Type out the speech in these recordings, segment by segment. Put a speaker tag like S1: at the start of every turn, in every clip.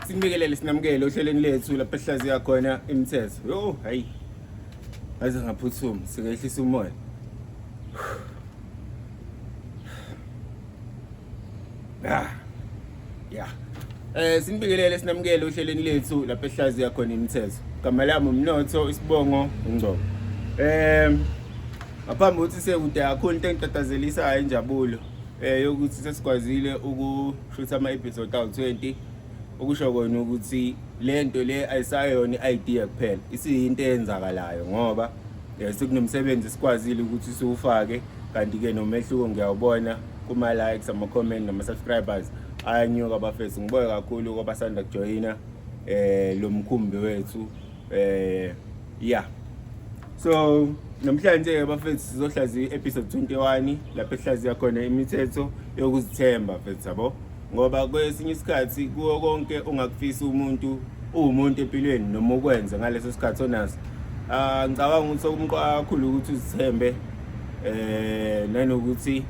S1: Sinibingelele sinamukele ohlelweni lethu lapho esihlaziya khona imithetho. Yo, hayi. Ngaze ngaphuthuma, sikehlisa umoya. Ah. Yeah. Sinibingelele sinamukele ohlelweni lethu lapho esihlaziya khona imithetho. Igama lami uMnotho, isibongo uNgcobo. Ngaphambi kokuthi sekude kakhulu, into engitatazelisayo injabulo yokuthi sesikwazile ukushutha ama-episode awu-20, okusho kona ukuthi le nto le ayisayona i-idea kuphela, isiyinto eyenzakalayo ngoba sekunomsebenzi esikwazile ukuthi siwufake. Kanti-ke nomehluko ngiyawubona kuma-likes, ama-comment nama-subscribers ayanyuka bafethu. Ngibonge kakhulu kwabasanda kujoyina lo mkhumbi wethu. Yeah, so namhlanje bafethu sizohlaziya i-episode 21 lapho ehlaziya khona imithetho yokuzithemba mfethu, yabo, ngoba kwesinye isikhathi kuwo konke ongakufisa umuntu uwumuntu empilweni noma ukwenze ngaleso sikhathi onaso, ah, ngicabanga ukuthi okumqoka kakhulu ukuthi uzithembe nanokuthi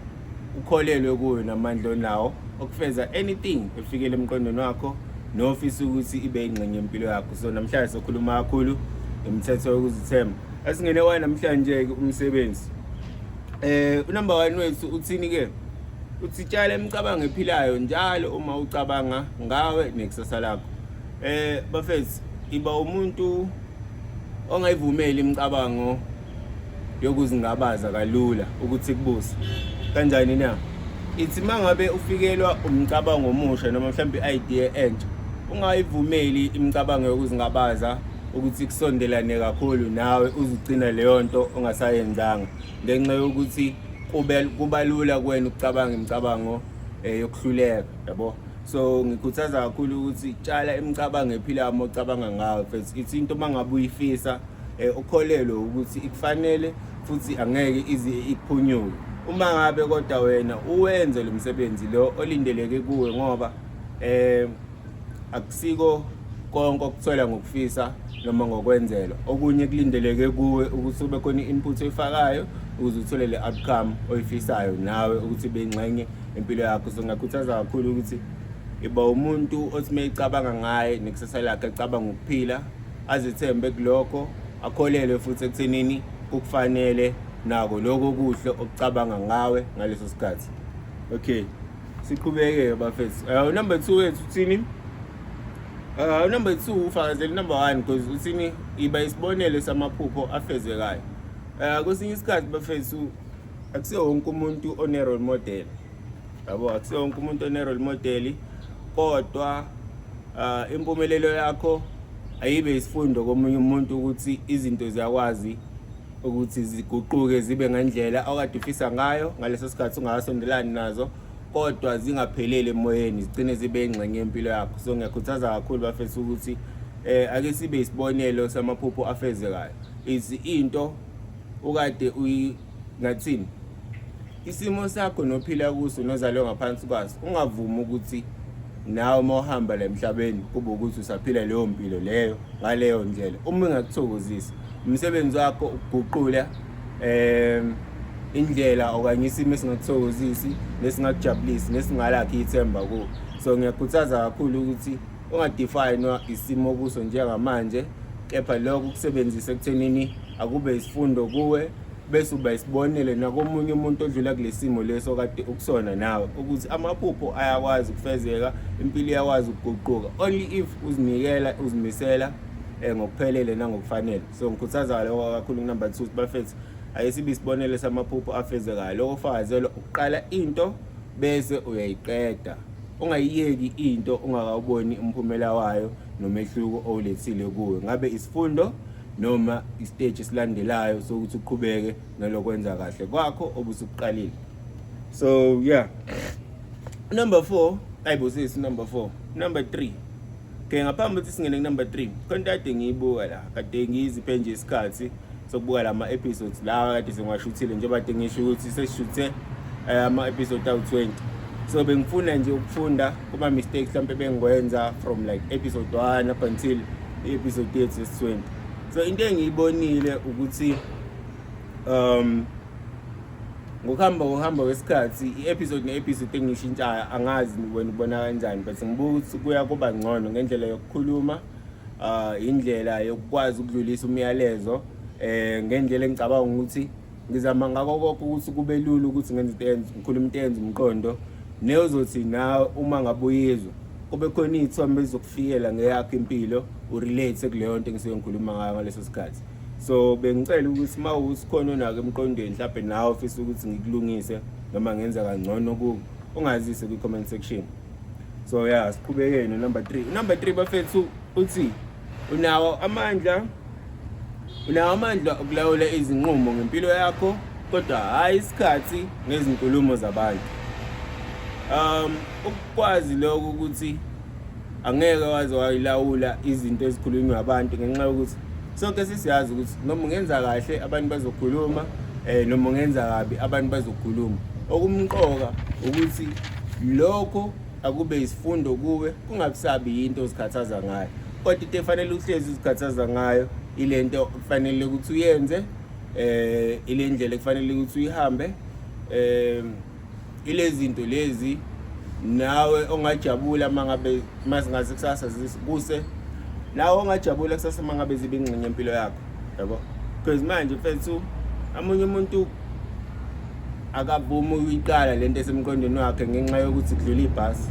S1: ukholelwe kuyo namandla onawo okufeza anything efikele emqondweni wakho nofisa ukuthi ibe ingxenye yempilo yakho. So namhlanje sokhuluma kakhulu imithetho yokuzithemba. Asingene wa namhlanje ke umsebenzi. Unumber 1 wethu uthini ke? Uthi tshala imicabango ephilayo njalo uma ucabanga ngawe nekusasa lakho. Bafethu, iba umuntu ongayivumeli imicabango yokuzingabaza kalula ukuthi kubuse kanjani na. Ithi mangabe ufikelwa umcabango omusha noma mhlawumbe i-idea entsha, ungayivumeli imicabango yokuzingabaza ukuthi kusondelane kakhulu nawe uzugcina leyo nto ongasayenzanga, ngenxa yokuthi kube kuba lula kuwena ukucabanga imicabango yokuhluleka, yabo. So ngikhuthaza kakhulu ukuthi tshala imicabango ephilayo uma ucabanga ngayo mfethu. Ithi into uma ngabe uyifisa, ukholelwe ukuthi ikufanele futhi angeke ize ikuphunyuke uma ngabe kodwa wena uwenze lo msebenzi lo olindeleke kuwe, ngoba akusiko konke okuthola ngokufisa noma ngokwenzelwa. Okunye kulindeleke kuwe ukuthi ube khona i-input oyifakayo ukuze uthole le outcome oyifisayo nawe ukuthi ibe ingxenye empilo yakho. So ngingakhuthaza kakhulu ukuthi iba umuntu othi uma ecabanga ngaye nekusasa lakhe, acabanga ukuphila, azethembe kulokho, akholelwe futhi ekuthenini kukufanele nako lokho okuhle okucabanga ngawe ngaleso sikhathi. Okay, siqhubeke bafethu. Number 2 wethu uthini? Number 2 ufakazela number 1 because uthini? Iba isibonelo samaphupho afezekayo. Kwesinye isikhathi bafethu, akusiyo wonke umuntu one role model, yabo, akusiyo wonke umuntu one role model, kodwa impumelelo yakho ayibe isifundo komunye umuntu ukuthi izinto ziyakwazi ukuthi ziguquke zibe ngendlela okade ufisa ngayo ngaleso sikhathi ungakasondelani nazo, kodwa zingapheleli emoyeni, zigcine zibe ingxenye yempilo yakho. So ngiyakhuthaza kakhulu bafethu ukuthi ake sibe isibonelo samaphupho afezekayo. Is into ukade uyi ngathini isimo sakho nophila kuso nozalwe ngaphansi kwaso, ungavumi ukuthi nawe uma uhamba la emhlabeni kube ukuthi usaphila leyo mpilo leyo ngaleyo ndlela uma ingakuthokozisi. Umsebenzi wakho ukuguqula indlela okanye isimo esingakuthokozisi nesingakujabulisi nesingalakhi ithemba kuwo. So ngiyakhuthaza kakhulu ukuthi ungadefine isimo kuso njengamanje, kepha lokho kusebenzise ekuthenini akube isifundo kuwe, bese uba isibonelo nakomunye umuntu odlula kule simo leso kade ukusona nawe, ukuthi amaphupho ayakwazi ukufezeka, impilo iyakwazi ukuguquka only if uzinikela, uzimisela ngokuphelele nangokufanele. So ngikhuthaza lokho kakhulu number 2, bafethu, ake sibe isibonelo samaphupho afezekayo. Lokho fakazelwa ukuqala into bese uyayiqeda, ungayiyeki into ungakawuboni umphumela wayo nomehluko owulethile kuwe, ngabe isifundo noma istage esilandelayo sokuthi uqhubeke nalokwenza kahle kwakho obusukuqalile. So yeah, number 4, ayibusisi number 4, number 3. Okay, ngaphambi ukuthi singene ku number 3, khona kade ngiyibuka la, kade ngiziphe nje isikhathi sokubuka lama episodes lawa kade sengiwashuthile, njengoba kade ngisho ukuthi sesishuthe ama episode awu-20. So bengifuna nje ukufunda kuma mistakes mhlawumbe bengiwenza from like episode 1 up until i-episode yethu yesi-20. So into engiyibonile ukuthi Ngokuhamba ngokuhamba kwesikhathi i-episode ne-episode engiyishintshayo angazi wena ubona kanjani but ngibuka ukuthi kuya kuba ngcono ngendlela yokukhuluma indlela yokukwazi ukudlulisa umyalezo ngendlela engicabanga ukuthi ngizama ngako konke ukuthi kube lula ukuthi ngenze into enza ngikhuluma into enza umqondo neyozothi nawe uma ngabe uyizwa kube khona iy'thombe ezizokufikela ngeyakho impilo urelate kuleyo nto engisuke ngikhuluma ngayo ngaleso sikhathi. So bengicela ukuthi uma usikhona onako emqondweni mhlawumbe nawe ufisa ukuthi ngikulungise noma ngenza kangcono ku ungazise kwi-comment section. So yeah, siqhubekeni no-number 3. Number 3 bafethu uthi unawo amandla unawo amandla okulawula izinqumo ngempilo yakho kodwa hhayi isikhathi nezinkulumo zabantu. Ukukwazi lokho ukuthi angeke waze wayilawula izinto ezikhulunywa abantu ngenxa yokuthi sonke sisiyazi ukuthi noma ungenza kahle abantu bazokhuluma noma ungenza kabi abantu bazokhuluma. Okumqoka ukuthi lokho akube isifundo kuwe kungabisabi yinto ozikhathaza ngayo, kodwa into efanele uhlezi uzikhathaza ngayo ile nto okufanele ukuthi uyenze, ile ndlela ekufanele ukuthi uyihambe, ilezi zinto lezi nawe ongajabula mangabe masingaze kusasa kuse nawe ongajabula kusasa mangabe zibe ingxenye yempilo yakho, yabo. Because manje mfethu amunye umuntu akavumi ukuyiqala lento esemqondweni wakhe ngenxa yokuthi kudlula ibhasi.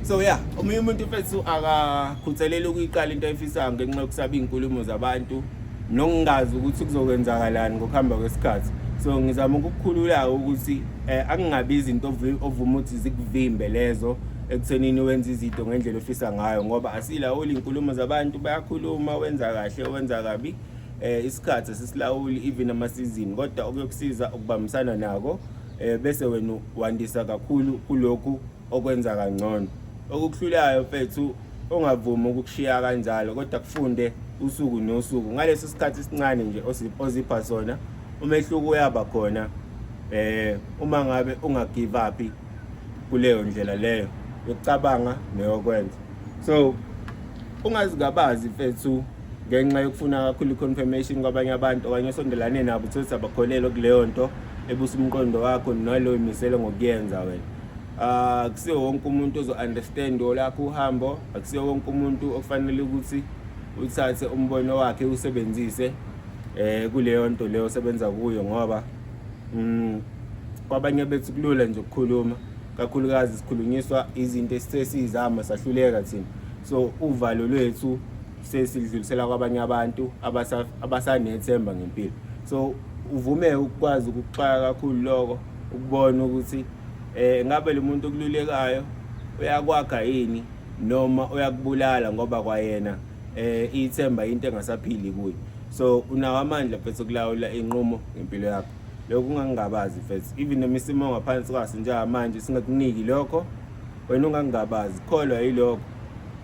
S1: So yeah, omunye umuntu mfethu akakhuthaleli ukuyiqala into ayifisayo ngenxa yokusaba iy'nkulumo zabantu nokungazi ukuthi kuzokwenzakalani ngokuhamba kwesikhathi. So ngizama ukukukhulula ukuthi akungabi izinto ovuma ukuthi zikuvimbe lezo ekuthenini wenze izinto ngendlela ofisa ngayo, ngoba asilawuli iy'nkulumo zabantu, bayakhuluma, wenza kahle wenza kabi, isikhathi asisilawuli even amasizini, kodwa okuyokusiza ukubambisana nako bese wena wandisa kakhulu kulokhu okwenza kangcono. Okukuhlulayo mfethu ungavumi ukukushiya kanjalo, kodwa kufunde usuku nosuku ngaleso sikhathi esincane nje ozipha sona, umehluko uyaba khona uma ngabe ungagive up kuleyo ndlela leyo yokucabanga neyokwenza. So ungazingabazi mfethu ngenxa yokufuna kakhulu i-confirmation kwabanye abantu okanye osondelane nabo, uthole ukuthi abakholelwa kuleyo nto ebusa umqondo wakho naloyo imisele ngokuyenza wena. Akusiwo wonke umuntu ozo-understand olakho uhambo, akusiwo wonke umuntu okufanele ukuthi uthathe umbono wakhe usebenzise kuleyo nto leyo osebenza kuyo, ngoba kwabanye bethu kulula nje ukukhuluma, kakhulukazi sikhulunyiswa izinto esisizama sahluleka thina. So uvalo lwethu sesidlulisela kwabanye abantu abasanethemba ngempilo. So uvume ukukwazi ukuxaka kakhulu lokho, ukubona ukuthi ngabe lo muntu okululekayo uyakwakha yini noma uyakubulala, ngoba kwayena ithemba into engasaphili kuye. So unawo amandla mfethu okulawula inqumo ngempilo yakho, lokho ungangingabazi mfethu. Even noma isimo ngaphansi kwaso njengamanje singakuniki lokho, wena ungangingabazi, kholwa yilokho,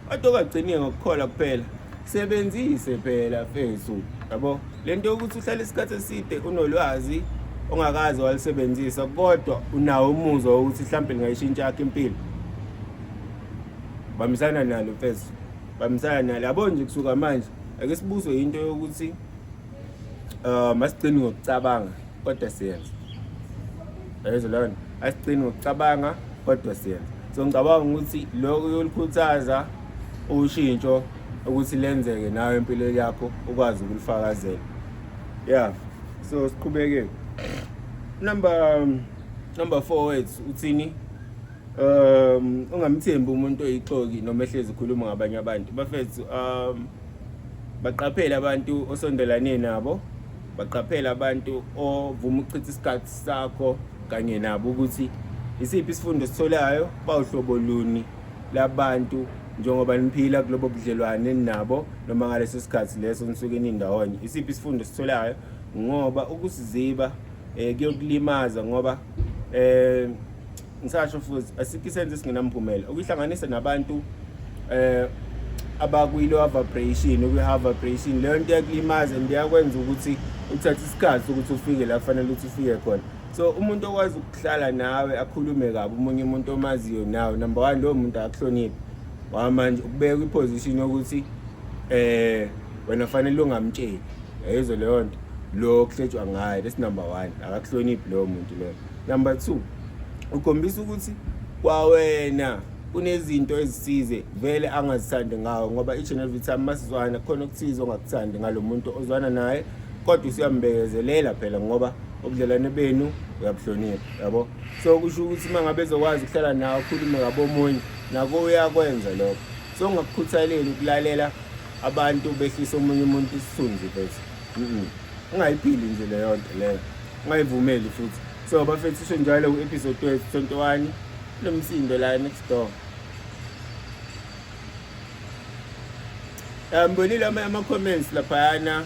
S1: kodwa ungagcini ngokukholwa kuphela, sebenzise phela mfethu, yabo. Lento yokuthi uhlale isikhathi eside unolwazi ongakaze walisebenzisa kodwa unawo umuzwa wokuthi mhlawumbe lingayishintsha yakho impilo, bambisana nalo mfethu, bambisana nalo. Yabo nje kusuka manje ake sibuzwe into yokuthi asigcini ngokucabanga kodwa siyenza. Yayizwa leyo nto, asigcini ngokucabanga kodwa siyenza. So ngicabanga ukuthi lokho kuyolikhuthaza ushintsho ukuthi lenzeke nawe empilweni yakho ukwazi ukulifakazela. Yeah, so siqhubeke. Number 4 wethu uthini? Ungamthembi umuntu oyixoki noma ehlezi ukhuluma ngabanye abantu. Bafethu baqaphele abantu osondelane nabo, baqaphele abantu ovuma ukuchitha isikhathi sakho kanye nabo ukuthi isiphi isifundo esitholayo, bawuhlobo luni labantu njengoba niphila kulobo budlelwane nabo noma ngaleso sikhathi leso nisuke nindawonye, isiphi isifundo esitholayo, ngoba ukusiziba kuyokulimaza, ngoba ngisasho futhi asikho isenzo esingenamphumela. Ukuyihlanganisa nabantu abakwilo vibration, ukwi-high vibration, leyo nto iyakulimaza and iyakwenza ukuthi uthathe isikhathi ukuthi ufike la kufanele ukuthi ufike khona. So umuntu okwazi ukuhlala nawe akhulume kabi omunye umuntu omaziyo nawe, number one, lowo muntu akakuhloniphi. Wamanje ukubeka kwiposition yokuthi Wena fanele ungamtsheli, yayizwa leyo nto, lo kuhletshwa ngaye. That's number one, akakuhloniphi loyo muntu loyo. Number two, ukhombisa ukuthi kwawena kunezinto ezithize vele angazithandi ngawo, ngoba each and every time masizwana khona okuthize ongakuthandi ngalo muntu ozwana naye, kodwa usuyambekezelela phela ngoba ubudlelwane benu uyabuhlonipha, yabo. So kusho ukuthi uma ngabe ezokwazi ukuhlala nawe akhulume ngabo omunye, nako uyakwenza lokho. So ungakukhuthaleli ukulalela abantu behlisa omunye umuntu isithunzi mfethu. Ungayiphili nje leyo nto leyo, ungayivumeli futhi. So bafethu, isho njalo ku-episode wethu 21. Kunomsindo la next door. Ngibonile ama-comments laphayana,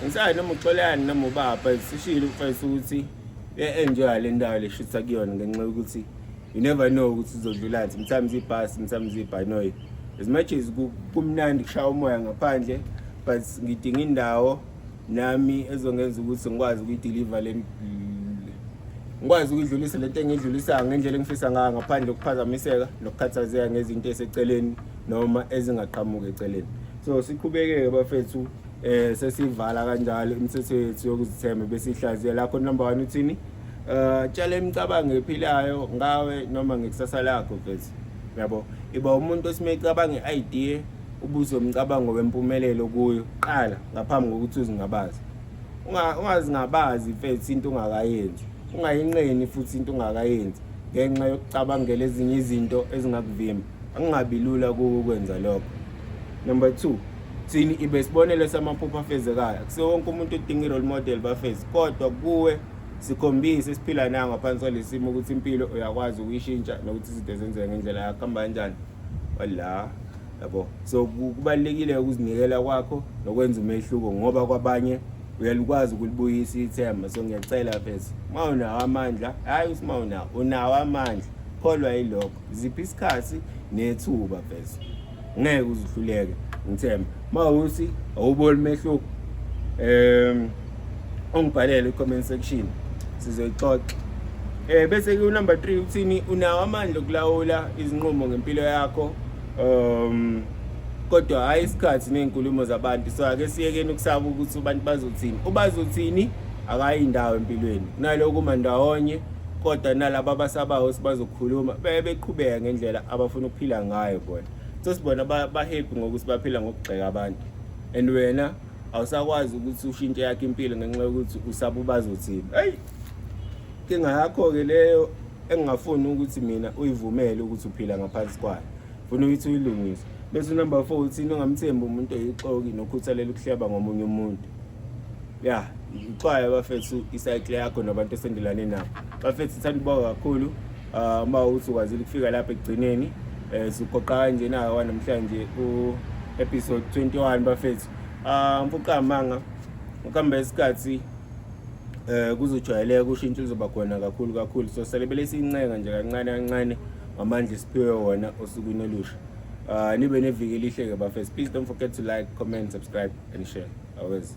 S1: ngisayi noma uXolani noma ubaba sishilo mfethu ukuthi uya-enjoya le ndawo le shutha kuyona, ngenxa yokuthi you never know ukuthi uzodlulani. Sometimes ibhasi, sometimes ibhanoyi. As much as kumnandi kushaya umoya ngaphandle, but ngidinga indawo nami ezongenza ukuthi ngikwazi ukuyideliver le, ngikwazi ukudlulisa lento engiyidlulisayo ngendlela engifisa ngayo, ngaphandle kokuphazamiseka nokukhathazeka ngezinto eseceleni noma ezingaqhamuki eceleni. So siqhubeke-ke bafethu, sesivala kanjalo imithetho yethu yokuzithemba besihlaziya lakho. Number 1 uthini? Tshala imicabango ephilayo ngawe noma ngekusasa lakho mfethu, yabo. Iba umuntu osimecabanga i-idea, ubuze umcabango wempumelelo kuyo qala ngaphambi kokuthi uzingabaze. Ungazingabazi mfethu into ungakayenzi, ungayinqeni futhi into ungakayenzi ngenxa yokucabangela ezinye izinto ezingakuvimba. Akungabi lula kuwe ukwenza lokho. Number 2, thini? Ibe isibonelo samaphupho afezekayo. Akusiwo wonke umuntu odinga i-role model bafethu, kodwa kuwe sikhombise esiphila nayo ngaphansi kwalesi simo ukuthi impilo uyakwazi ukuyishintsha nokuthi izinto zenzeke ngendlela yakho. Hamba kanjani wala, yabo. So kubalulekile ukuzinikela kwakho nokwenza umehluko, ngoba kwabanye uyalukwazi ukulibuyisa ithemba. So ngiyacela mfethu, uma unawo amandla, hhayi ukuthi uma unawo, unawo amandla, kholwa yilokho. Ziphi isikhathi nethuba mfethu, ngeke uzihluleke, ngithemba. Uma ukuthi awuboni umehluko, ungibhalele i-comment section, sizoyixoxa. Bese ke number 3 uthini? Unawo amandla okulawula izinqumo ngempilo yakho, kodwa hayi isikhathi nezinkulumo zabantu. So ake siyekeni ukusaba ukuthi abantu bazothini. Ubazothini akayi indawo empilweni, kunaloko uma ndawonye, kodwa nalabo abasabayo sibazokhuluma beqhubeka ngendlela abafuna ukuphila ngayo bona. So sibona ba-happy ngokuthi baphila ngokugxeka abantu, and wena awusakwazi ukuthi ushintshe yakho impilo ngenxa yokuthi usaba ubazothini. Hey, inkinga yakho-ke leyo engingafuni ukuthi mina uyivumele ukuthi uphila ngaphansi kwayo, funa ukuthi uyilungise. Bese number 4 uthini? Ungamthembi umuntu oyixoki nokhuthalela ukuhleba ngomunye umuntu. Ya, ixwaye bafethu i-cycle yakho nabantu esendelane nabo bafethu. Sithanda ukubonga kakhulu uma ukuthi ukwazile ukufika lapha ekugcineni. Sigoqa kanjena wanamhlanje ku-episode 21 bafethu. Mfuqa amanga, ukuhamba isikhathi kuzojwayeleka, ushintsho luzoba khona kakhulu kakhulu. So salebele siyincenga nje kancane kancane ngamandla esiphiwe wona osukwini olusha. Nibe neviki elihle-ke bafethu. Please don't forget to like, comment, subscribe and share. Always.